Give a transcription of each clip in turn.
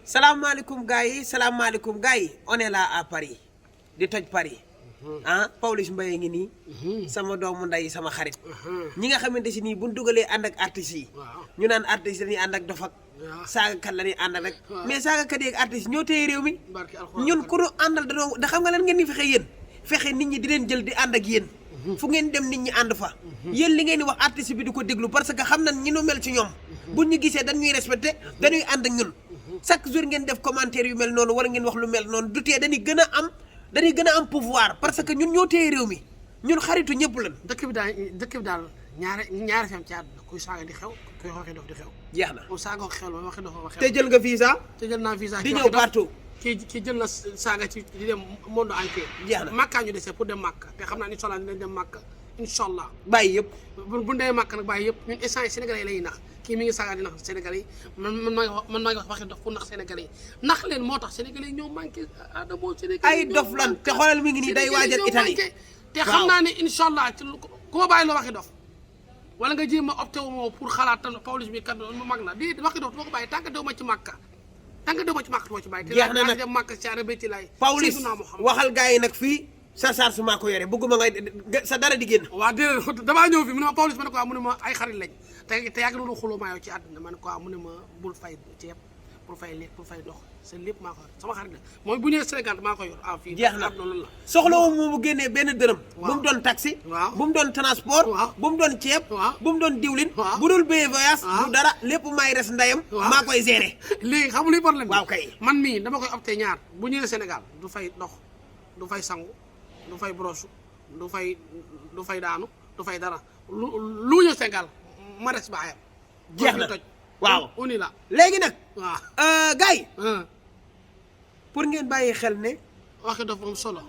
salaamaaleykum gars yi salaamaaleykum gars yi on est là à Paris di toj Paris ah Pawlish Mbaye ngi nii sama doomu nday sama xarit ñi nga xamante si nii buñ dugalee ànd ak artistes yi ñu naan artistes dañuy ànd ak dof ak saagakat la ñuy àndal rek mais saagakat yi ak artistes ñoo téye réew mi ñun ku ñu àndal danoo da xam nga lan ngeen di fexe yéen fexe nit ñi di leen jël di ànd ak yéen fu ngeen dem nit ñi ànd fa yéen li ngeen di wax artiste bi di ko déglu parce que xam nañ ñi nu mel ci ñoom buñ ñu gisee dañuy respecté dañuy ànd ak ñun chaque jour ngeen def commentaire yu mel noonu wala ngeen wax lu mel noonu du tee dañuy gën a am pouvoir parce que ñun ñoo téye réew mi ñun xaritu ñëpp lan dëkk bi daal ñaari fam ci àdduna kuy saaga di xew kuy waxee dof di xew jeex na moom saaga ko xew la waxee dof xew te jël nga visa te jël naa visa di ñëw partout kii jël na saaga ci di dem monde entier jeex na Makka ñu desee pour dem Makka te xam naa incha allah dinañ dem Makka incha allah bàyyi yëpp bu demee Makka nag bàyyi yëpp ñun instant yi sénégalais yi la ñuy nax kii mi ngi saaga di nax sénégalais yi man maa ngi wax waxi dof pour nax sénégalais yi nax leen moo tax sénégalais yi ñoo manqué adamo sénégalais ay dof lan te xoolal mi ngi nii day waajal Italie te xam naa ne incha allah ci ku ma bàyyi la waxi dof wala nga jéem a opté wu moo pour xalaat tan Pawlish bi kat mag na di waxi dof du ma ko bàyyi tànk dew ma ci Makka tànk dew ma ci Makka du ma ci bàyyi jeex na nag dem Makka ci arabeti lay Pawlish waxal gars yi nag fii sa charge maa ko yore bëgguma nga sa dara di génn waaw déedéet damaa ñëw fi mu ne ma Pawlish ma ne ko mu ne ma ay xarit lañ te yàgg na xuloo maa yow ci àdduna ma ne ko mu ne ma bul fay ceeb pour fay lekk pour fay ndox seen lépp maa ko yor sama xarit la mooy bu ñëwee Sénégal maa ko yor fii jeex na loolu la soxla wu mu génnee benn dërëm bu mu doon taxi bu mu doon transport bu mu doon ceeb bu mu doon diwlin bu dul béyee voyage du dara lépp maay res ndayam maa koy gérer léegi xam nga luy problème waaw kay man mii dama koy opté ñaar bu ñëwee Sénégal du fay ndox du fay sangu du fay brosse du fay daanu du fay dara lu ñëw Sénégal ma res baayam jeex na toj waaw on est là léegi nag waaw gars yi pour ngeen bàyyi xel ne waxi dof am solo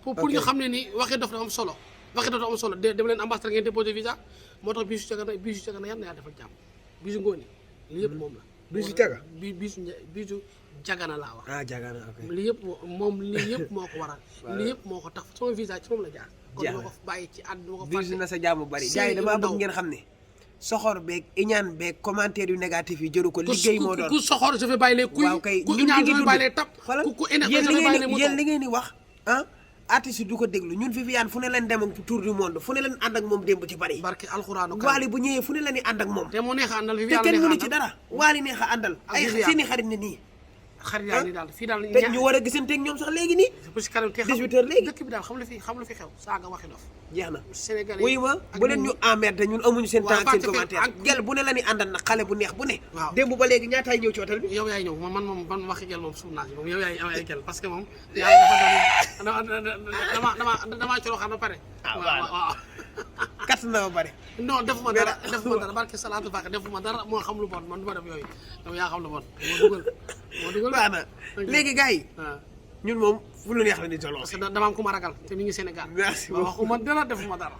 pour ñu xam ne ni waxi dof dafa am solo waxi dof dafa am solo dem leen ambassade ngeen déposé visa moo tax bisu cagana yan na yaa defal jàmm bisu ngóoni li yëpp moom la bisu caga bisu jagana laa wax jagana ok li yëpp moom li yëpp moo ko waral li yëpp moo ko tax sama visa ci moom la jaar kon moo ko bàyyi ci àdduna moo ko bisu na sa jàmm bari gars yi damaa bëgg ngeen xam ne soxor beeg iñaan beeg commentaire yu négatif yi jëru ko liggéey moo doon ku soxor je vais bàyyi les kuy waaw kay ku iñaan je vais bàyyi les tap ku yéen li ngeen di wax artiste yi du ko déglu ñun Viviane fu ne leen dem ak tour du monde fu ne leen ànd ak moom démb ci Paris barki alxuraanu Waly bu ñëwee fu ne la ni ànd ak moom te mu neex a àndal te kenn mënu ci dara Waly neex a àndal ay seeni xarit ne nii xarit yaa ni daal fii daal te ñu war a gisante ak ñoom sax léegi nii bu si kanam te 18 heures léegi dëkk bi daal xam lu fi xew saaga waxi dof jeex na Sénégalais wuyu ma bu leen ñu emmerdé ñun amuñu seen temps seen commentaire gel bu ne la ni àndal nag xale bu neex bu ne démb ba léegi ñaataay ñëw ci hôtel bi yow yaay ñëw man moom ban waxi gel moom suuf naa si moom yow yaay am ay gel parce que moom yàlla damaa colo xam ba pare waaw kat na ba bari non defuma dara barke salaatu fàq defuma dara moo xam lu bon man du ma def yooyu yow yaa xam lu bon moo dugal baax na léegi gars yi ñun moom fu lu neex la ni joloo parce que dama am ku ma ragal te mi ngi Sénégal merci waxuma dara defuma dara